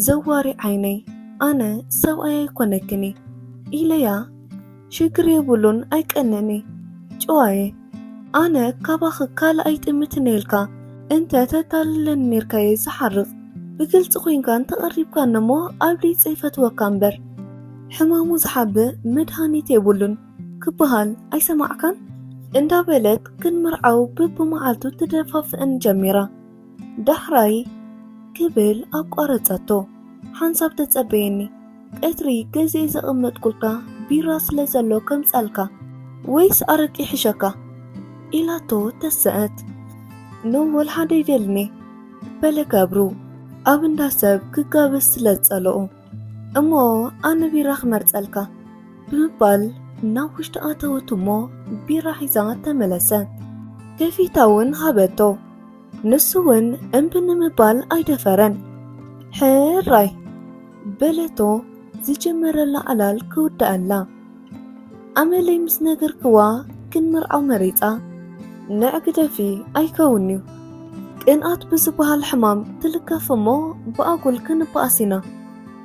ዘዋሪ ዓይነይ፣ ኣነ ሰብኣይ ኣይኮነክን እየ ኢለያ። ሽግር የብሉን፣ ኣይቀንእን እየ ጨዋየ። ኣነ ካባኺ ካልእ ኣይጥምትን እየ ኢልካ እንተ ተታልለኒ ኔርካየ ዝሓርቕ። ብግልጺ ኮይንካ እንተቐሪብካኒ እሞ ኣብ ሊጽ ይፈትወካ እምበር። ሕማሙ ዝሓብእ መድሃኒት የብሉን ክበሃል ኣይሰማዕካን? እንዳበለት ክንምርዓው በብመዓልቱ ትደፋፍእን ጀሚራ። ዳሕራይ ክብል ኣቋረጸቶ። ሓንሳብ ተጸበየኒ፣ ቀትሪ ገዚኤ ዘቐመጥኩልካ ቢራ ስለ ዘሎ ከምጻልካ፣ ወይስ ኣረቂ ይሕሸካ? ኢላቶ ተሰአት። ኖ ወልሓደ ይደልኒ በለ ገብሩ፣ ኣብ እንዳ ሰብ ክጋበዝ ስለ ዝጸለኦ። እሞ ኣነ ቢራ ክመርጸልካ ብምባል ናብ ውሽጢ ኣተወት እሞ ቢራ ሒዛ ተመለሰት። ከፊታ እውን ሃበቶ። ንሱ እውን እምቢ ንምባል ኣይደፈረን። ሕራይ በለቶ ዝጀመረላ ዕላል ክውድኣላ። ኣመለይ ምስ ነገርክዋ ክንምርዓው መሪጻ። ንዕ ግደፊ ኣይከውን'ዩ። ቅንኣት ብዝበሃል ሕማም ትልከፍ እሞ ብኣጉል ክንበኣስ ኢና።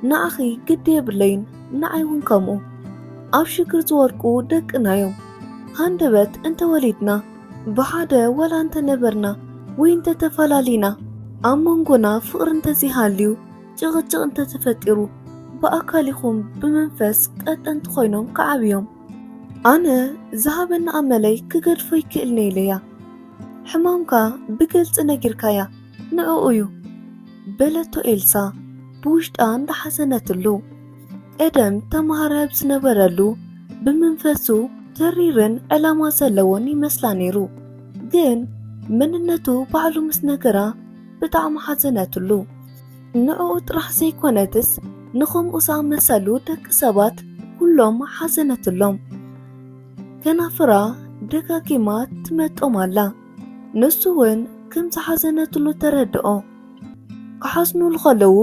ንዓኺ ግዲ የብለይን፣ ንዓይ እውን ከምኡ። ኣብ ሽግር ዝወድቁ ደቅና እዮም። ሃንደበት እንተወሊድና፣ ብሓደ ዋላ እንተነበርና ወይ እንተተፈላሊና፣ ኣብ መንጎና ፍቕሪ እንተዘይሃልዩ፣ ጭቕጭቕ እንተተፈጢሩ፣ ብኣካል ይኹን ብመንፈስ ቀጠንቲ ኮይኖም ክዓብዮም። ኣነ ዝሃበኒ ኣመለይ ክገድፎ ይክእልኒ ኢለያ። ሕማምካ ብግልጺ ነጊርካያ፣ ንዕኡ እዩ በለቶ ኤልሳ ብውሽጣ እንዳሓዘነትሉ። ቀደም ተማሃራይ ኣብ ዝነበረሉ ብመንፈሱ ተሪርን ዕላማ ዘለዎን ይመስላ ነይሩ። ግን መንነቱ ባዕሉ ምስ ነገራ ብጣዕሚ ሓዘነትሉ። ንዕኡ ጥራሕ ዘይኮነትስ ንኸምኡ ዝኣመሰሉ ደቂ ሰባት ኩሎም ሓዘነትሎም። ከናፍራ ደጋጊማ ትመጦም ኣላ። ንሱ እውን ከም ዝሓዘነትሉ ተረድኦ። ክሓዝኑሉ ከለዉ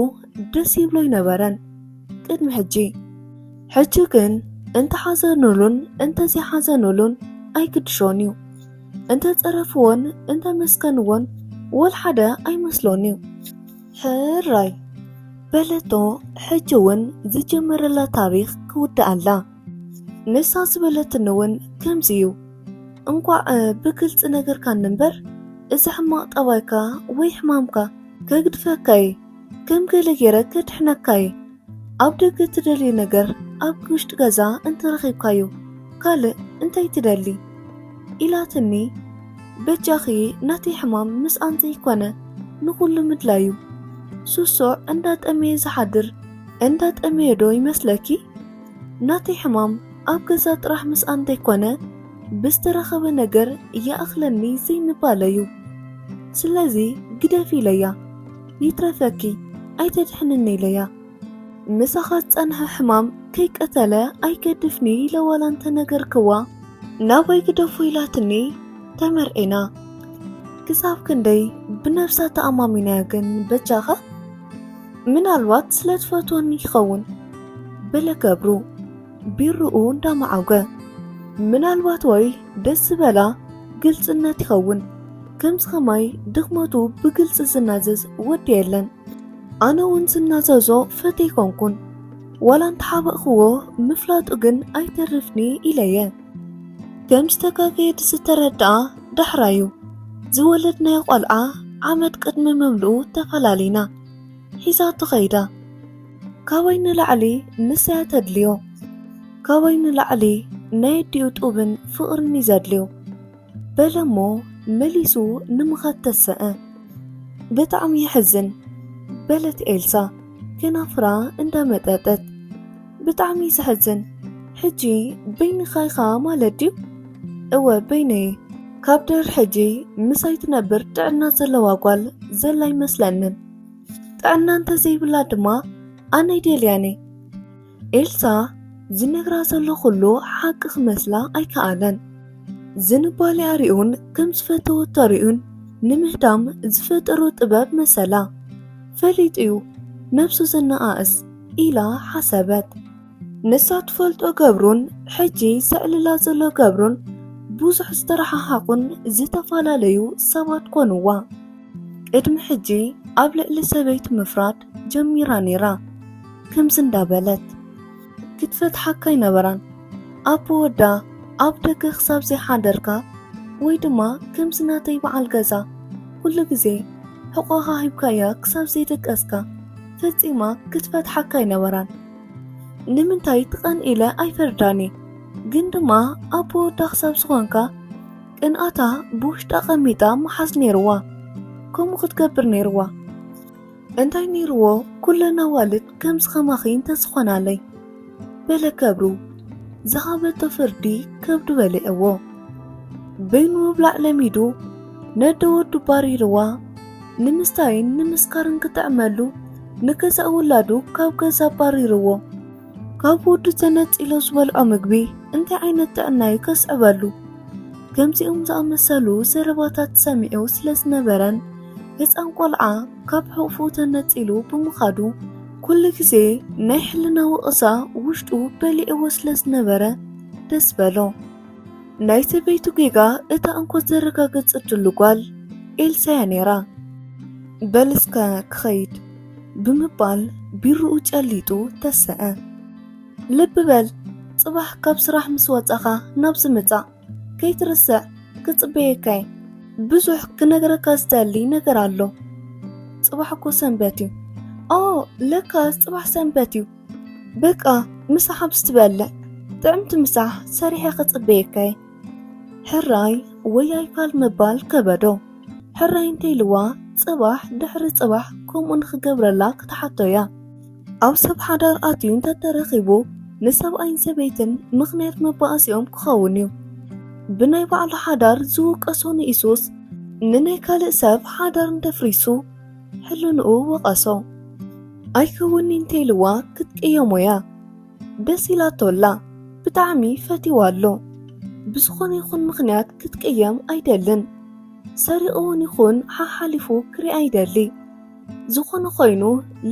ደስ ይብሎ ኣይነበረን ቅድሚ ሕጂ። ሕጂ ግን እንተሓዘኑሉን እንተዘይሓዘኑሉን ኣይግድሾን እዩ። እንተጸረፍዎን እንተመስገንዎን ወልሓደ ኣይመስሎን እዩ። ሕራይ በለቶ። ሕጂ እውን ዝጀመረላ ታሪኽ ክውድኣላ። ንሳ ዝበለትኒ እውን ከምዚ እዩ። እንቋዕ ብግልጺ ነገርካኒ እምበር፣ እዚ ሕማቕ ጠባይካ ወይ ሕማምካ ከግድፈካ እየ፣ ከም ገለ ገይረ ከድሕነካ እየ። ኣብ ደገ ትደልዮ ነገር ኣብ ውሽጢ ገዛ እንተረኺብካዮ፣ ካልእ እንታይ ትደሊ? ኢላትኒ። በጃኺ ናተይ ሕማም ምስኣን ዘይኮነ ንኹሉ ምድላዩ። ሱሱዕ እንዳጠመየ ዝሓድር እንዳጠመየ ዶ ይመስለኪ? ናተይ ሕማም ኣብ ገዛ ጥራሕ ምስኣን ዘይኮነ ብዝተረኸበ ነገር ይኣኽለኒ ዘይምባለ እዩ። ስለዚ ግደፊ ኢለያ። ይትረፈኪ ኣይተድሕንኒ ኢለያ። ምሳኻ ዝጸንሐ ሕማም ከይቀተለ ኣይገድፍኒ ኢለ ዋላ እንተነገርክዋ፣ ናባይ ግደፎ ኢላትኒ ተመርዒና። ክሳብ ክንደይ ብነብሳ ተኣማሚናያ ግን በጃኻ? ምናልባት ስለ ትፈትወኒ ይኸውን በለ ገብሩ ቢርኡ እንዳመዓውገ። ምናልባት ወይ ደስ ዝበላ ግልጽነት ይኸውን። ከምዚ ኸማይ ድኽመቱ ብግልጺ ዝናዘዝ ወዲ የለን። ኣነ እውን ዝናዘዞ ፈተይ ኮንኩን። ዋላ እንተሓበእኽዎ ምፍላጡ ግን ኣይተርፍኒ ኢለየ። ከም ዝተጋገየ ዝተረድኣ ዳሕራዩ ዝወለድናዮ ቆልዓ ዓመት ቅድሚ ምምልኡ ተፈላሊና። ሒዛቶ ኸይዳ። ካባይ ንላዕሊ ንሳያ ተድልዮ። ካባይ ንላዕሊ ናይ ኣዲኡ ጡብን ፍቕርን እዩ ዘድልዮ። በለ እሞ መሊሱ ንምኻድ ተሰአ። ብጣዕሚ የሕዝን በለት ኤልሳ ከናፍራ እንዳመጠጠት። ብጣዕሚ ዘሕዝን። ሕጂ በይንኻ ኢኻ ማለት ድዩ? እወ በይነይ። ካብ ድሕሪ ሕጂ ምሳይ ትነብር ጥዕና ዘለዋ ጓል ዘላ ኣይመስለንን። ጥዕና እንተዘይብላ ድማ ኣነ ኣይደልያን እየ። ኤልሳ ዝነግራ ዘሎ ኩሉ ሓቂ ክመስላ ኣይከኣለን። ዝንባሌኣ ሪኡን ከም ዝፈተወቶ ሪኡን ንምህዳም ዝፈጠሮ ጥበብ መሰላ። ፈሊጡ እዩ ነብሱ ዘነኣእስ ኢላ ሓሰበት። ንሳ ትፈልጦ ገብሩን ሕጂ ዘዕልላ ዘሎ ገብሩን ብዙሕ ዝተረሓሓቑን ዝተፈላለዩ ሰባት ኮንዋ። ቅድሚ ሕጂ ኣብ ልዕሊ ሰበይቱ ምፍራድ ጀሚራ ነይራ። ከምዚ እንዳበለት ክትፈትሓካ ኣይነበራን። ኣቦ ወዳ ኣብ ደገ ክሳብ ዘይሓደርካ ወይ ድማ ከምዚ ናተይ በዓል ገዛ ኩሉ ግዜ ሕቖኻ ሂብካያ ክሳብ ዘይደቀስካ ፈጺማ ክትፈትሓካ ኣይነበራን። ንምንታይ ትቐን ኢለ ኣይፈርዳን እየ፣ ግን ድማ ኣቦ ወዳ ክሳብ ዝኾንካ ቅንኣታ ብውሽጣ ቀሚጣ ምሓዝ ነይርዋ። ከምኡ ክትገብር ነይርዋ። እንታይ ነይርዎ ኩለን ኣዋልድ ከምዚ ከማኺ እንተዝኾናለይ? በለ ከብሩ። ዝሃበቶ ፍርዲ ከብዱ በሊዕዎ። በይኑ ምብላዕ ለሚዱ ነደ ወዱ ባሪርዋ። ንምስታይን ንምስካርን ክጥዕመሉ ንገዛእ ውላዱ ካብ ገዛ ኣባሪርዎ። ካብ ወዱ ተነጺሉ ዝበልዖ ምግቢ እንታይ ዓይነት ጥዕና እዩ ከስዕበሉ? ከምዚኦም ዝኣመሰሉ ዘረባታት ሰሚዑ ስለ ዝነበረን ህፃን ቆልዓ ካብ ሕቑፉ ተነጺሉ ብምኻዱ ኩሉ ግዜ ናይ ሕልና ወቐሳ ውሽጡ በሊዕዎ ስለ ዝነበረ ደስ በሎ። ናይ ሰበይቱ ጌጋ እታ እንኮ ዘረጋገጸትሉ ጓል ኤልሳ እያ ነይራ። በል እስከ ክኸይድ ብምባል ቢርኡ ጨሊጡ ተሰአ። ልቢ በል፣ ጽባሕ ካብ ስራሕ ምስ ወጻኻ ናብዚ ምጻእ ከይትርስዕ፣ ክጽበየካ እየ። ብዙሕ ክነግረካ ዝደሊ ነገር ኣሎ። ጽባሕ እኮ ሰንበት እዩ። ኦ፣ ለካስ ጽባሕ ሰንበት እዩ። በቃ ምሳሕ ኣብዚ ትበልዕ፣ ጥዕምቲ ምሳሕ ሰሪሐ ክጽበየካ እየ። ሕራይ ወይ ኣይፋል ምባል ከበዶ። ሕራይ እንተኢልዋ፣ ጽባሕ ድሕሪ ጽባሕ ከምኡ ንኽገብረላ ክትሓቶ እያ። ኣብ ሰብ ሓዳር ኣትዩ እንተተረኺቡ፣ ንሰብኣይን ሰበይትን ምኽንያት መባኣሲኦም ክኸውን እዩ። ብናይ ባዕሉ ሓዳር ዝውቀሶ ንኢሱስ፣ ንናይ ካልእ ሰብ ሓዳር እንተፍሪሱ፣ ሕልንኡ ወቐሶ። ኣይከውን'ዩ እንተኢልዋ ክትቅየሞ እያ። ደስ ኢላቶ ኣላ። ብጣዕሚ ፈቲዋ ኣሎ። ብዝኾነ ይኹን ምኽንያት ክትቅየም ኣይደልን። ሰሪቑ እውን ይኹን ሓሓሊፉ ክርኢ ኣይደሊ። ዝኾነ ኮይኑ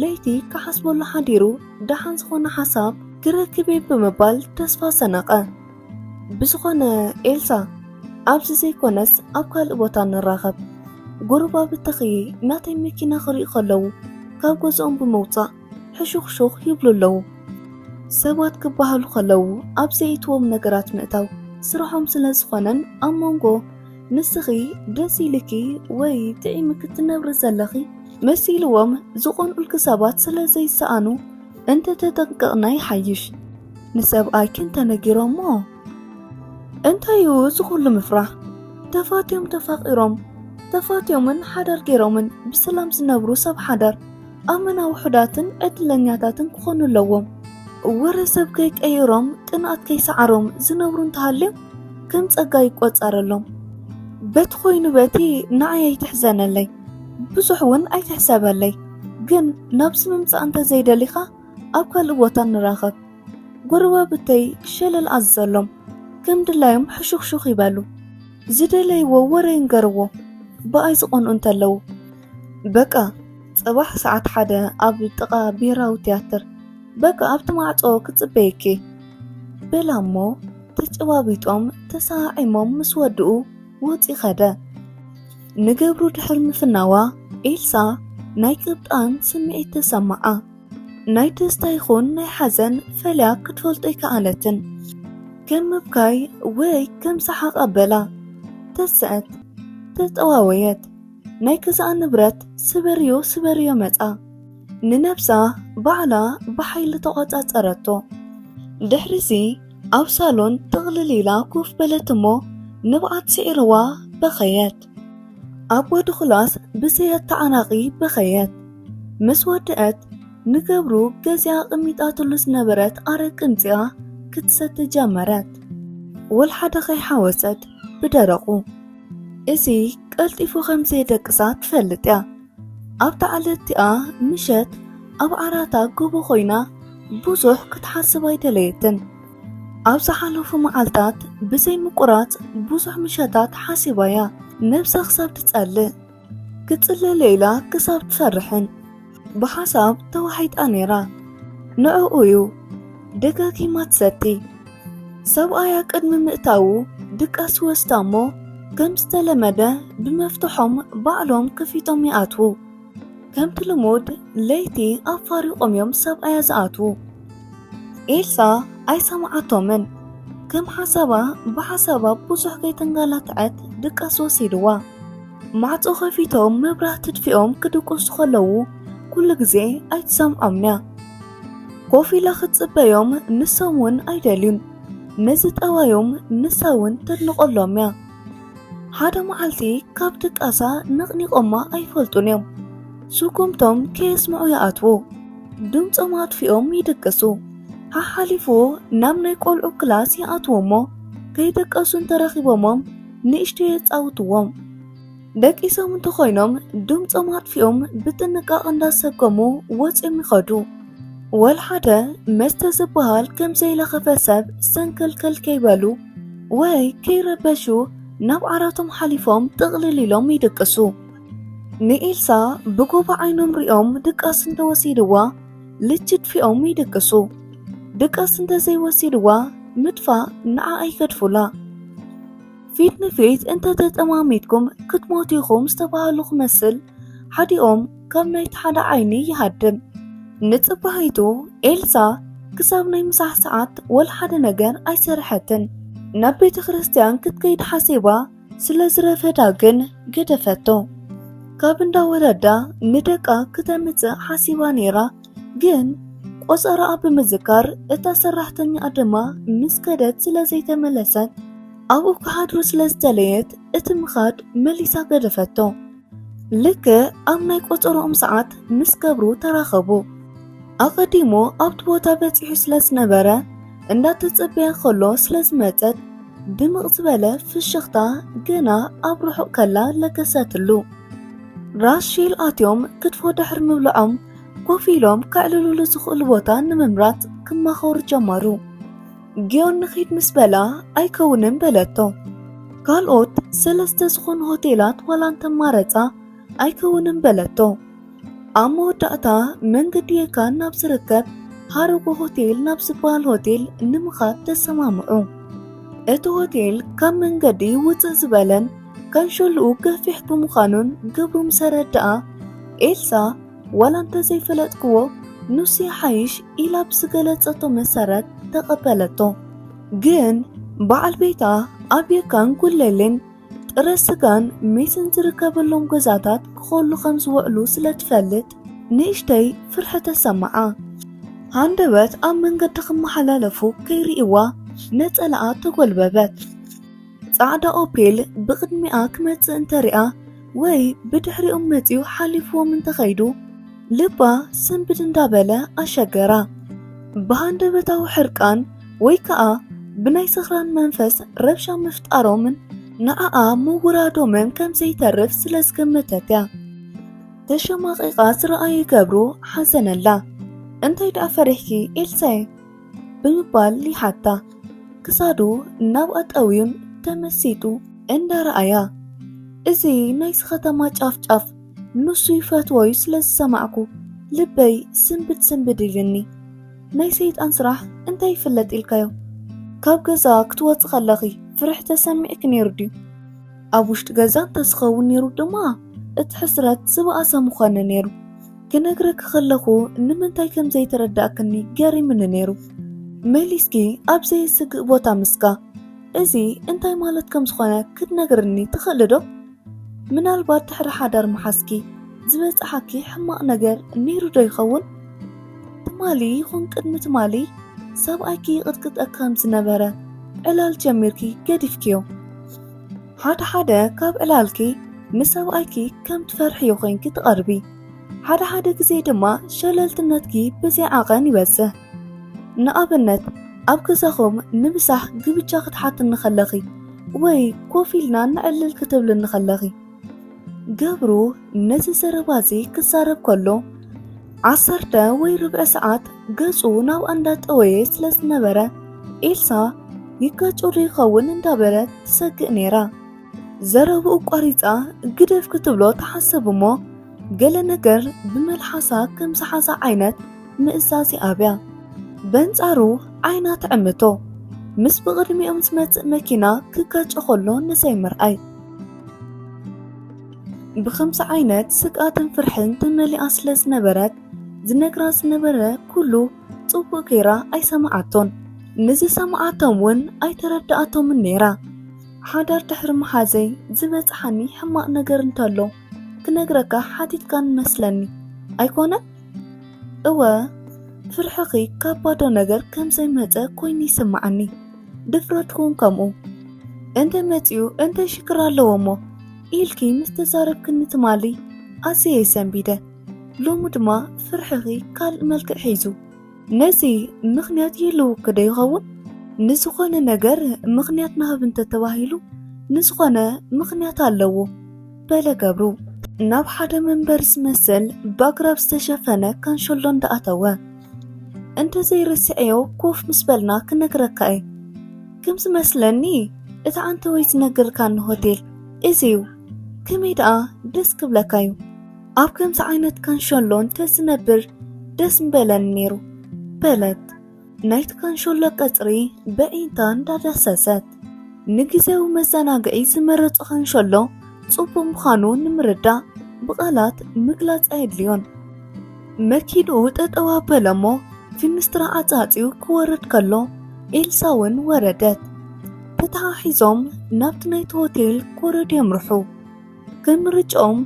ለይቲ ክሓስበሉ ሓዲሩ ደሓን ዝኾነ ሓሳብ ክረክብ እየ ብምባል ተስፋ ሰነቐ። ብዝኾነ ኤልሳ፣ ኣብዚ ዘይኮነስ ኣብ ካልእ ቦታ ንራኸብ። ጎረባብትኺ ናተይ መኪና ክሪኡ ከለዉ ካብ ገዝኦም ብምውጻእ ሕሹኽሹኽ ይብሉ ኣለዉ። ሰባት ክበሃሉ ከለዉ ኣብ ዘየእትዎም ነገራት ምእታው ስርሖም ስለ ዝኾነን ኣብ መንጎ ንስኺ ደስ ኢልኪ ወይ ጥዒምኪ ትነብሪ ዘለኺ መሲልዎም ዝቐንኡልኪ ሰባት ስለ ዘይሰኣኑ እንተተጠንቀቕና ይሓይሽ። ንሰብኣይኪ እንተነጊሮሞ እንታይ እዩ እዚ ኩሉ ምፍራሕ? ተፋትዮም ተፋቒሮም፣ ተፋትዮምን ሓዳር ገይሮምን ብሰላም ዝነብሩ ሰብ ሓዳር ኣመና ውሑዳትን ዕድለኛታትን ክኾኑ ኣለዎም። ወረ ሰብ ከይቀይሮም፣ ቅንኣት ከይሰዓሮም ዝነብሩ እንተሃልዮም ከም ጸጋ ይቆጸረሎም። በቲ ኮይኑ በቲ ንዓይ ኣይትሕዘነለይ፣ ብዙሕ እውን ኣይትሕሰበለይ። ግን ናብዚ ምምጻእ እንተዘይደሊኻ ኣብ ካልእ ቦታ ንራኸብ። ጎረባብተይ ሸለል ኣዝዘሎም፣ ከም ድላዮም ሕሹኽሹኽ ይበሉ። ዝደለይዎ ወረ ይንገርዎ፣ ብኣይ ዝቐንኡ እንተለዉ። በቃ፣ ጽባሕ ሰዓት ሓደ ኣብ ጥቓ ብሄራዊ ትያትር፣ በቃ ኣብቲ ማዕጾ ክጽበየኪ። በላ እሞ ተጨባቢጦም ተሰዓዒሞም ምስ ወድኡ ወጺ ኸደ። ንገብሩ ድሕሪ ምፍናዋ ኤልሳ ናይ ቅብጣን ስምዒት ተሰማዓ። ናይ ደስታ ይኹን ናይ ሓዘን ፈሊያ ክትፈልጦ ኣይከኣለትን። ከም ምብካይ ወይ ከም ሰሓቕ ኣበላ። ተስአት፣ ተጠዋወየት። ናይ ገዛኣ ንብረት ስበርዮ ስበርዮ መጻ። ንነብሳ ባዕላ ብሓይሊ ተቖጻጸረቶ። ድሕሪዚ ኣብ ሳሎን ጥቕልል ኢላ ኮፍ በለት እሞ ንብዓት ስዒርዋ በኸየት። ኣቦ ድኹላስ ብዘየተዓናቒ በኸየት። ምስ ወድአት ንገብሩ ገዚኣ ኣቐሚጣትሉ ዝነበረት ኣረቂ ኣምጺኣ ክትሰቲ ጀመረት። ወልሓደ ከይሓወሰት ብደረቑ። እዚ ቀልጢፉ ከም ዘየደቅሳ ትፈልጥ እያ። ኣብታ ዕለት እቲኣ ምሸት ኣብ ዓራታ ጎቦ ኮይና ብዙሕ ክትሓስብ ኣይደለየትን። ኣብ ዝሓለፉ መዓልታት ብዘይ ምቁራጽ ብዙሕ ምሸታት ሓሲባ እያ። ነብሳ ክሳብ ትጸልእ፣ ክጽለለ ኢላ ክሳብ ትፈርሕን ብሓሳብ ተዋሒጣ ነይራ። ንዕኡ እዩ ደጋጊማ ትሰቲ። ሰብኣያ ቅድሚ ምእታዉ ድቃስ ይወስዳ እሞ ከም ዝተለመደ ብመፍትሖም ባዕሎም ከፊቶም ይኣትዉ። ከምቲ ልሙድ ለይቲ ኣፋሪቖም እዮም ሰብኣያ ዝኣትዉ። ኤልሳ ኣይሰምዓቶምን። ከም ሓሳባ ብሓሳባ ብዙሕ ከይተንጋላትዐት ድቃስ ወሲድዋ። ማዕጾ ከፊቶም መብራህቲ ኣጥፊኦም ክድቅሱ ከለዉ ኩሉ ግዜ ኣይትሰምዖምን እያ። ኮፍ ኢላ ክትጽበዮም ንሶም እውን ኣይደልዩን። ነዚ ጠባዮም ንሳ እውን ተድንቐሎም እያ። ሓደ መዓልቲ ካብ ድቃሳ ነቕኒቖማ ኣይፈልጡን እዮም። ስጉምቶም ከየስምዑ ይኣትዉ። ድምጾም ኣጥፊኦም ይድቅሱ። ሓሓሊፉ ናብ ናይ ቆልዑ ክላስ ይኣትዉ እሞ ከይደቀሱ እንተረኺቦሞም ንእሽቶ የጻውትዎም። ደቂሶም እንተኾይኖም ድምጾም ኣጥፊኦም ብጥንቃቐ እንዳሰጎሙ ወጺኦም ይኸዱ። ወላ ሓደ መስተ ዝበሃል ከም ዘይለኸፈ ሰብ ሰንከልከል ከይበሉ ወይ ከይረበሹ ናብ ዓራቶም ሓሊፎም ጥቕልል ኢሎም ይድቅሱ። ንኤልሳ ብጎቦ ዓይኖም ሪኦም ድቃስ እንተወሲድዋ ልጅ ድፊኦም ይድቅሱ። ድቃስ እንተዘይወሲድዋ ምድፋእ ንዓ ኣይገድፉላ። ፊት ንፊት እንተተጠማሚትኩም ክትሞቱ ኢኹም ዝተባህሉ ክመስል ሓዲኦም ካብ ናይቲ ሓደ ዓይኒ ይሃድም። ንጽባሒቱ ኤልሳ ክሳብ ናይ ምሳሕ ሰዓት ወላ ሓደ ነገር ኣይሰርሐትን። ናብ ቤተ ክርስቲያን ክትከይድ ሓሲባ ስለ ዝረፈዳ ግን ገደፈቶ። ካብ እንዳ ወለዳ ንደቃ ክተምጽእ ሓሲባ ነይራ፣ ግን ቆጸራኣ ብምዝካር እታ ሰራሕተኛኣ ድማ ምስ ከደት ስለ ዘይተመለሰት ኣብኡ ክሓድሩ ስለ ዝደለየት እቲ ምኻድ መሊሳ ገደፈቶ። ልክዕ ኣብ ናይ ቆጸርኦም ሰዓት ምስ ገብሩ ተራኸቡ። ኣቐዲሙ ኣብቲ ቦታ በጺሑ ስለ ዝነበረ እንዳተጸበየ ከሎ ስለ ዝመጸት ድምቕ ዝበለ ፍሽኽታ ገና ኣብ ርሑቕ ከላ ለገሰትሉ። ራስ ሼል ኣትዮም ክትፎ ድሕሪ ምብልዖም ኮፍ ኢሎም ከዕልሉሉ ዝኽእሉ ቦታ ንምምራጽ ክማኸሩ ጀመሩ። ጊዮን ንኺድ ምስ በላ ኣይከውንን በለቶ። ካልኦት ሰለስተ ዝኾኑ ሆቴላት ዋላ እንተማረጻ ኣይከውንን በለቶ። ኣብ መወዳእታ መንገዲ የካን ናብ ዝርከብ ሃረጎ ሆቴል ናብ ዝበሃል ሆቴል ንምኻድ ተሰማምዑ። እቲ ሆቴል ካብ መንገዲ ውጽእ ዝበለን ካንሸልኡ ገፊሕ ብምዃኑን ገብሩ ምስ ኣረድኣ ኤልሳ ዋላ እንተዘይፈለጥክዎ ንሱ ይሓይሽ ኢላ ብዝገለጸቶ መሰረት ተቐበለቶ። ግን በዓል ቤታ ኣብ የካን ጉለሌን ጥረ ስጋን ሜስን ዝርከበሎም ገዛታት ክኸሉ ከም ዝውዕሉ ስለ ትፈልጥ ንእሽተይ ፍርሒ ተሰምዓ። ሃንደበት ኣብ መንገዲ ክመሓላለፉ ከይርእይዋ ነጸላኣ ተጎልበበት። ጻዕዳ ኦፔል ብቕድሚኣ ክመጽእ እንተሪኣ ወይ ብድሕሪኦም መጺኡ ሓሊፍዎም እንተኸይዱ ልባ ስንብድ እንዳበለ ኣሸገራ። ብሃንደበታዊ ሕርቃን ወይ ከኣ ብናይ ስኽራን መንፈስ ረብሻ ምፍጣሮምን ንዓኣ ምውራዶምን ከም ዘይተርፍ ስለ ዝገመተት እያ። ተሸማቒቓ ዝረኣየ ገብሩ ሓዘነላ። እንታይ ደኣ ፈሪሕኪ ኤልሳየ? ብምባል ይሓታ። ክሳዱ ናብኣ ጠውዩን ተመሲጡ እንዳረኣያ፣ እዚ ናይዚ ከተማ ጫፍ ጫፍ ንሱ ይፈትዎ እዩ ስለ ዝሰማዕኩ ልበይ ስንብድ ስንብድ ኢልኒ። ናይ ሰይጣን ስራሕ እንታይ ይፍለጥ ኢልካዮ? ካብ ገዛ ክትወፂ ከለኺ ፍርሒ ተሰሚዕኪ ነይሩ ድዩ? ኣብ ውሽጢ ገዛ እንተዝኸውን ነይሩ ድማ እቲ ሕስረት ዝበኣሰ ምኾነ ነይሩ። ክነግረኪ ከለኹ ንምንታይ ከም ዘይተረዳእክኒ ገሪምኒ ነይሩ። መሊስኪ ኣብ ዘየስግእ ቦታ ምስጋ። እዚ እንታይ ማለት ከም ዝኾነ ክትነግርኒ ትኽእሊ ዶ? ምናልባት ድሕሪ ሓዳር ምሓዝኪ ዝበጽሓኪ ሕማቕ ነገር ነይሩ ዶ ይኸውን? ትማሊ ይኹን ቅድሚ ትማሊ ሰብኣይኪ ይቕጥቅጠኪ ከም ዝነበረ ዕላል ጀሚርኪ ገዲፍክዮ። ሓደ ሓደ ካብ ዕላልኪ ንሰብኣይኪ ከም ትፈርሕዮ ኮይንኪ ትቐርቢ። ሓደ ሓደ ግዜ ድማ ሸለልትነትኪ ብዘይ ዓቐን ይበዝሕ። ንኣብነት ኣብ ገዛኹም ንምሳሕ ግብጃ ክትሓትኒ ከለኺ ወይ ኮፍ ኢልና ነዕልል ክትብልኒ ከለኺ። ገብሩ ነዚ ዘረባ እዚ ክዛረብ ከሎ ዓሰርተ ወይ ርብዒ ሰዓት ገጹ ናብኣ እንዳጠወየ ስለ ዝነበረ ኤልሳ ይጋጮ ዶ ይኸውን እንዳበለት ትሰግእ ነይራ። ዘረብኡ ቋሪጻ ግደፍ ክትብሎ ትሓስብ እሞ ገለ ነገር ብመልሓሳ ከም ዝሓዛ ዓይነት ምእዛዝ ይኣብያ። በንጻሩ ዓይና ትዕምቶ። ምስ ብቕድሚኦም ዝመጽእ መኪና ክጋጮ ከሎ ንዘይምርኣይ። ብኸምዚ ዓይነት ስግኣትን ፍርሕን ተመሊኣ ስለ ዝነበረት፣ ዝነግራ ዝነበረ ኩሉ ጽቡቕ ገይራ ኣይሰምዓቶን። ንዝሰምዓቶም እውን ኣይተረድኣቶምን ነይራ። ሓዳር ድሕሪ ምሓዘይ ዝበጽሓኒ ሕማቕ ነገር እንተሎ ክነግረካ ሓቲትካኒ መስለኒ። ኣይኮነን? እወ፣ ፍርሕኺ ካብ ባዶ ነገር ከም ዘይመጸ ኮይኑ ይስምዓኒ። ድፍረትኪ እውን ከምኡ። እንተ መጺኡ እንታይ ሽግር ኣለዎ እሞ? ኢልኪ ምስ ተዛረብክኒ ትማሊ ኣዝየ እየ ሰንቢደ። ሎሚ ድማ ፍርሕኺ ካልእ መልክዕ ሒዙ። ነዚ ምኽንያት ይህልውኪ ዶ ይኸውን? ንዝኾነ ነገር ምኽንያት ንሃብ እንተተባሂሉ፣ ንዝኾነ ምኽንያት ኣለዎ፣ በለ ገብሩ። ናብ ሓደ መንበር ዝመስል ብኣግራብ ዝተሸፈነ ካንሸሎ እንዳኣተወ። እንተዘይርስዐዮ ኮፍ ምስ በልና ክነግረካ እየ። ከም ዝመስለኒ እቲ ዓንተወይ ዝነገርካኒ ሆቴል እዚ እዩ። ከመይ ደኣ ደስ ክብለካ እዩ። ኣብ ከምዚ ዓይነት ካንሸሎ እንተዝነብር ደስ ምበለኒ ነይሩ፣ በለት ናይቲ ካንሸሎ ቀጽሪ በዒንታ እንዳዳሰሰት። ንግዜያዊ መዘናግዒ ዝመረጾ ካንሸሎ ጽቡቕ ምዃኑ ንምርዳእ ብቓላት ምግላጽ ኣየድልዮን። መኪንኡ ጠጠው ኣበለ እሞ ፊንስትራ ዓጻጺዩ ክወርድ ከሎ ኤልሳ እውን ወረደት። ተተሓሒዞም ናብቲ ናይቲ ሆቴል ኮረድ የምርሑ። ከም ምርጫኦም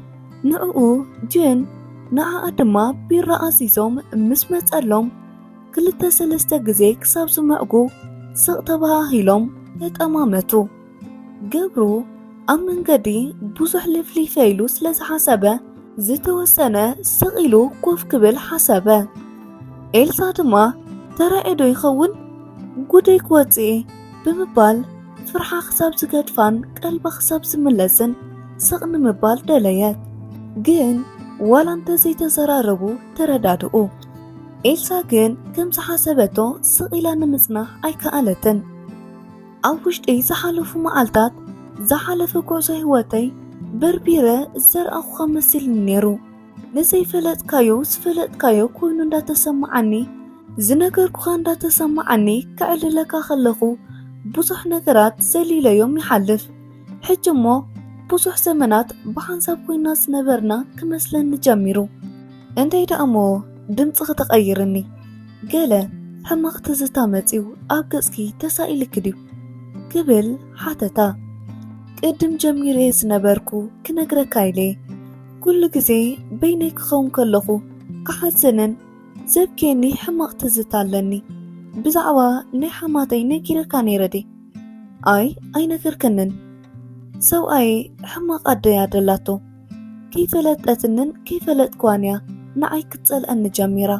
ንዕኡ ጅን ንዓኣ ድማ ቢራ ኣዚዞም ምስ መጸሎም ክልተ ሰለስተ ግዜ ክሳብ ዝምዕጉ ስቕ ተበሃሂሎም ተጠማመቱ። ገብሩ ኣብ መንገዲ ብዙሕ ልፍሊፈ ኢሉ ስለ ዝሓሰበ ዝተወሰነ ስቕ ኢሉ ኮፍ ክብል ሓሰበ። ኤልሳ ድማ ተራኤ ዶ ይኸውን? ጉደይ ክወጽእ እየ ብምባል ፍርሓ ክሳብ ዝገድፋን ቀልባ ክሳብ ዝምለስን ስቕ ንምባል ደለየት። ግን ዋላ እንተዘይተዘራረቡ ተረዳድኡ። ኤልሳ ግን ከም ዝሓሰበቶ ስቕ ኢላ ንምጽናሕ ኣይከኣለትን። ኣብ ውሽጢ ዝሓለፉ መዓልታት ዝሓለፈ ጉዕዞ ህይወተይ በርቢረ ዘርኣኹኻ መሲልኒ ነይሩ። ንዘይፈለጥካዮ ዝፈለጥካዮ ኮይኑ እንዳተሰማዓኒ፣ ዝነገርኩኻ እንዳተሰማዓኒ ከዕልለካ ከለኹ ብዙሕ ነገራት ዘሊለዮም ይሓልፍ። ሕጂ እሞ ብዙሕ ዘመናት ብሓንሳብ ኮይና ዝነበርና ክመስለኒ ጀሚሩ። እንታይ ደኣ እሞ ድምጽኺ ተቐይርኒ? ገለ ሕማቕ ትዝታ መጺኡ ኣብ ገጽኪ ተሳኢልኪ ድዩ? ክብል ሓተታ። ቅድም ጀሚረዮ ዝነበርኩ ክነግረካ ኢለ። ኩሉ ግዜ በይነይ ክኸውን ከለኹ ክሓዝንን ዘብክየኒ ሕማቕ ትዝታ ኣለኒ። ብዛዕባ ናይ ሓማተይ ነጊረካ ነይረ ድየ? ኣይ ኣይነገርክንን። ሰብኣየይ ሕማቕ ኣደ እያ ደላቶ። ከይፈለጠትንን ከይፈለጥክዋን እያ ንዓይ ክትጸልኣኒ ጀሚራ።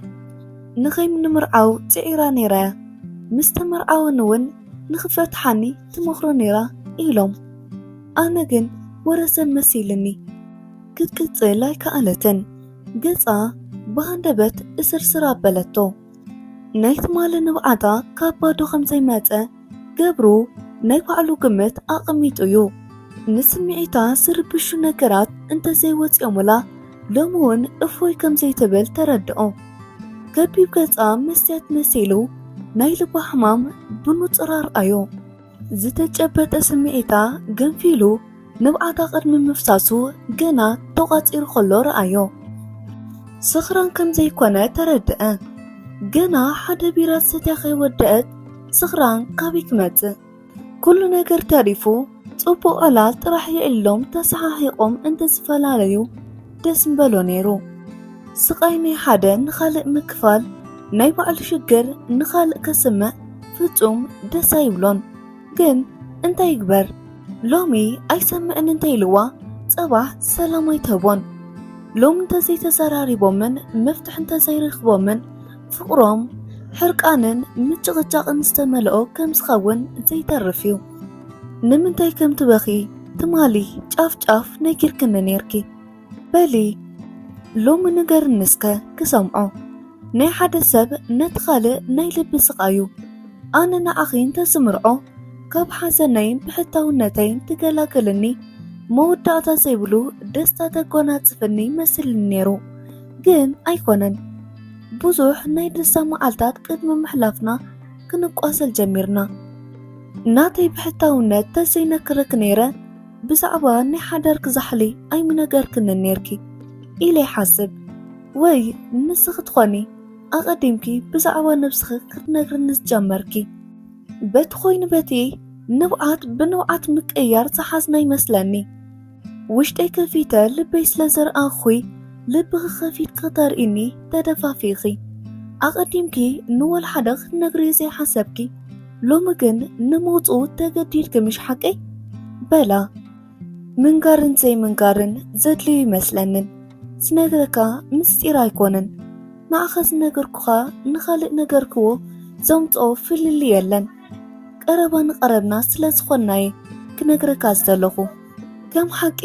ንኸይንምርዓው ጽዒራ ነይራ እያ። ምስ ተመርዓውን እውን ንኽፈትሓኒ ትመኽሮ ነይራ ኢሎም። ኣነ ግን ወረ ሰብ መሲልኒ። ክትቅጽል ኣይከኣለትን። ገጻ ብሃንደበት እስርስር ኣበለቶ። ናይ ትማሊ ንብዓታ ካብ ባዶ ከም ዘይመጸ ገብሩ ናይ ባዕሉ ግምት ኣቐሚጡ እዩ። ንስምዒታ ዝርብሹ ነገራት እንተዘይወጺኦምላ ሎሚ እውን እፎይ ከም ዘይትብል ተረድኦ። ከቢብ ገጻ መስትያት መሲሉ ናይ ልባ ሕማም ብንጹር ኣርኣዮ። ዝተጨበጠ ስምዒታ ገንፊሉ ንብዓታ ቅድሚ ምፍሳሱ ገና ተቋጺሩ ከሎ ረኣዮ። ስኽራን ከም ዘይኮነ ተረድአ። ገና ሓደ ቢራ ሰትያ ከይወደአት ስኽራን ካበይ ክመጽእ? ኩሉ ነገር ተሪፉ ጽቡቕ ዕላል ጥራሕ የዕልሎም ተሰሓሒቖም እንተዝፈላለዩ ደስ ምበሎ ነይሩ። ስቓይ ናይ ሓደ ንኻልእ ምክፋል ናይ ባዕሉ ሽግር ንኻልእ ከስምዕ ፍጹም ደስ ኣይብሎን። ግን እንታይ ይግበር? ሎሚ ኣይሰምዕን እንተኢልዋ ጽባሕ ሰላም ኣይትህቦን። ሎሚ እንተዘይተዘራሪቦምን መፍትሒ እንተዘይረኽቦምን ፍቕሮም ሕርቃንን ምጭቕጫቕን ዝተመልኦ ከም ዝኸውን ዘይተርፍ እዩ። ንምንታይ ከም ትበኺ ትማሊ ጫፍ ጫፍ ነጊርክኒ ነይርኪ። በሊ ሎሚ ንገርኒ እስከ ክሰምዖ። ናይ ሓደ ሰብ ነቲ ካልእ ናይ ልቢ ስቓዩ። ኣነ ንዓኺ እንተዝምርዖ ካብ ሓዘነይን ብሕታውነተይን ትገላግልኒ መወዳእታ ዘይብሉ ደስታ ተጎናጽፍኒ መስልኒ ነይሩ። ግን ኣይኮነን። ብዙሕ ናይ ደስታ መዓልታት ቅድሚ ምሕላፍና ክንቋሰል ጀሚርና። ናተይ ብሕታውነት ተዘይነግረኪ ነይረ ብዛዕባ ናይ ሓዳርኪ ዛሕሊ ኣይምነገርክንን ነይርኪ ኢለ ይሓስብ። ወይ ንስኺ ትኾኒ ኣቐዲምኪ ብዛዕባ ነብስኺ ክትነግርኒ ዝጀመርኪ። በቲ ኮይኑ በቲ ንብዓት ብንብዓት ምቅያር ዝሓዝና ይመስለኒ። ውሽጠይ ከፊተ ልበይ ስለ ዘርኣኹ ልብኺ ከፊትኪ ተርእኒ ተደፋፊኺ። ኣቐዲምኪ ንወላ ሓደ ክትነግርዮ ዘይሓሰብኪ ሎሚ ግን ንምውፅኡ ተገዲድኪ ምሽ ሓቀይ? በላ። ምንጋርን ዘይምንጋርን ዘድልዩ ይመስለንን። ዝነግረካ ምስጢር ኣይኮነን። ንዓኻ ዝነገርኩኻ ንኻልእ ነገርክዎ ዘምፅኦ ፍልልይ የለን። ቀረባ ንቐረብና ስለ ዝኾንናየ ክነግረካ ዝደለኹ። ከም ሓቂ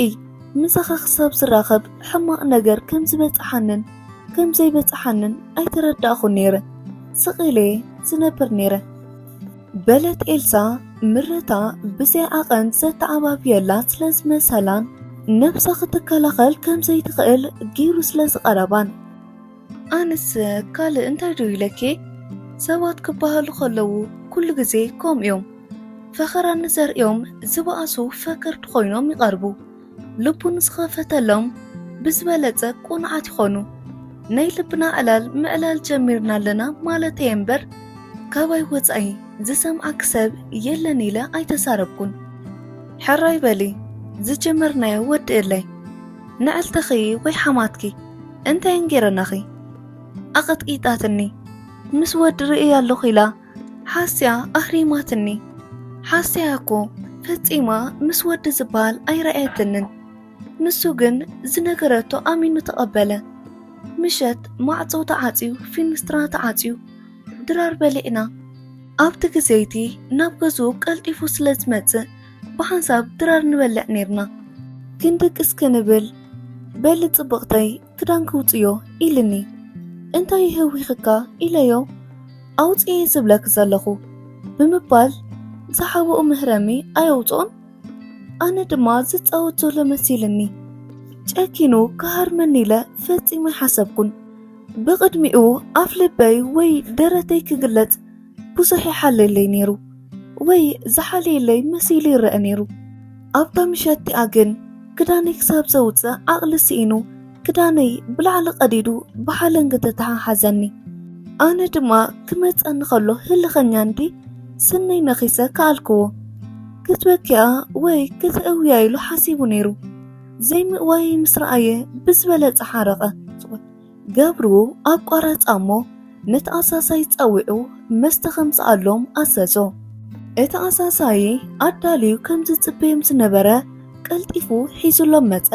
ምሳኻ ክሳብ ዝራኸብ ሕማቕ ነገር ከም ዝበፅሓንን ከም ዘይበፅሓንን ኣይተረዳእኹን ነይረ። ስቕ ኢለ ዝነብር ነይረ። በለት ኤልሳ ምረታ ብዘይ ዓቐን ዘተዓባብየላ ስለ ዝመሰላን ነብሳ ክትከላኸል ከም ዘይትኽእል ገይሩ ስለ ዝቐረባን። ኣነስ ካልእ እንታይ ዶ ኢለኪ? ሰባት ክበሃሉ ከለዉ ኩሉ ግዜ ከምኡ እዮም። ፈኸራ ንዘርእዮም ዝበኣሱ ፈከርቲ ኮይኖም ይቐርቡ። ልቡ ንዝኸፈተሎም ብዝበለጸ ቅኑዓት ይኾኑ። ናይ ልብና ዕላል ምዕላል ጀሚርና ኣለና ማለተይ እምበር ካባይ ወጻኢ ዝሰምዓኪ ሰብ የለን ኢለ ኣይተዛረብኩን። ሕራይ በሊ ዝጀመርናዮ ወድእለይ። ንዕልትኺ ወይ ሓማትኪ እንታይ እንጌረናኺ? ኣቐጥቂጣትኒ። ምስ ወዲ ርእየ ኣለኹ ኢላ ሓስያ ኣህሪማትኒ። ሓስያ እኮ ፈጺማ ምስ ወዲ ዝበሃል ኣይረኣየትንን። ንሱ ግን ዝነገረቶ ኣሚኑ ተቐበለ። ምሸት ማዕጾ ተዓጽዩ፣ ፊንስትራ ተዓጽዩ፣ ድራር በሊዕና። ኣብቲ ግዜ እቲ ናብ ገዝኡ ቀልጢፉ ስለ ዝመጽእ ብሓንሳብ ድራር ንበልዕ ኔርና። ክንድቅስ ክንብል በሊ ጽብቕተይ ክዳንኪ ውጽዮ ኢልኒ። እንታይ ይህዊኽካ ኢለዮ። ኣውጽኤ ዝብለኪ ዘለኹ ብምባል ዝሓብኦ መህረሚ ኣየውጽኦን። ኣነ ድማ ዝጻወት ዘሎ መሲልኒ። ጨኪኑ ክሃርመኒ ኢለ ፈጺመ ኣይሓሰብኩን። ብቕድሚኡ ኣፍ ልበይ ወይ ደረተይ ክግለጽ ብዙሕ ይሓልየለይ ነይሩ ወይ ዝሓልየለይ መሲሉ ይረአ ነይሩ። ኣብታ ምሸት እቲኣ ግን ክዳነይ ክሳብ ዘውጽእ ዓቕሊ ስኢኑ ክዳነይ ብላዕሊ ቀዲዱ ብሓለንጊ ተተሓሓዘኒ። ኣነ ድማ ክመጸኒ ከሎ ህልኸኛ እንዲ ስነይ ነኺሰ ከኣልክዎ። ክትበኪያ ወይ ክትእውያ ኢሉ ሓሲቡ ነይሩ። ዘይምእዋየይ ምስ ረኣየ ብዝበለጸ ሓረቐ። ገብሩ ኣብ ቋራጻ እሞ ነቲ ኣሳሳይ ጸዊዑ መስተ ከምጽኣሎም ኣዘዞ። እቲ ኣሳሳይ ኣዳልዩ ከም ዝጽበዮም ዝነበረ ቀልጢፉ ሒዙሎም መጸ።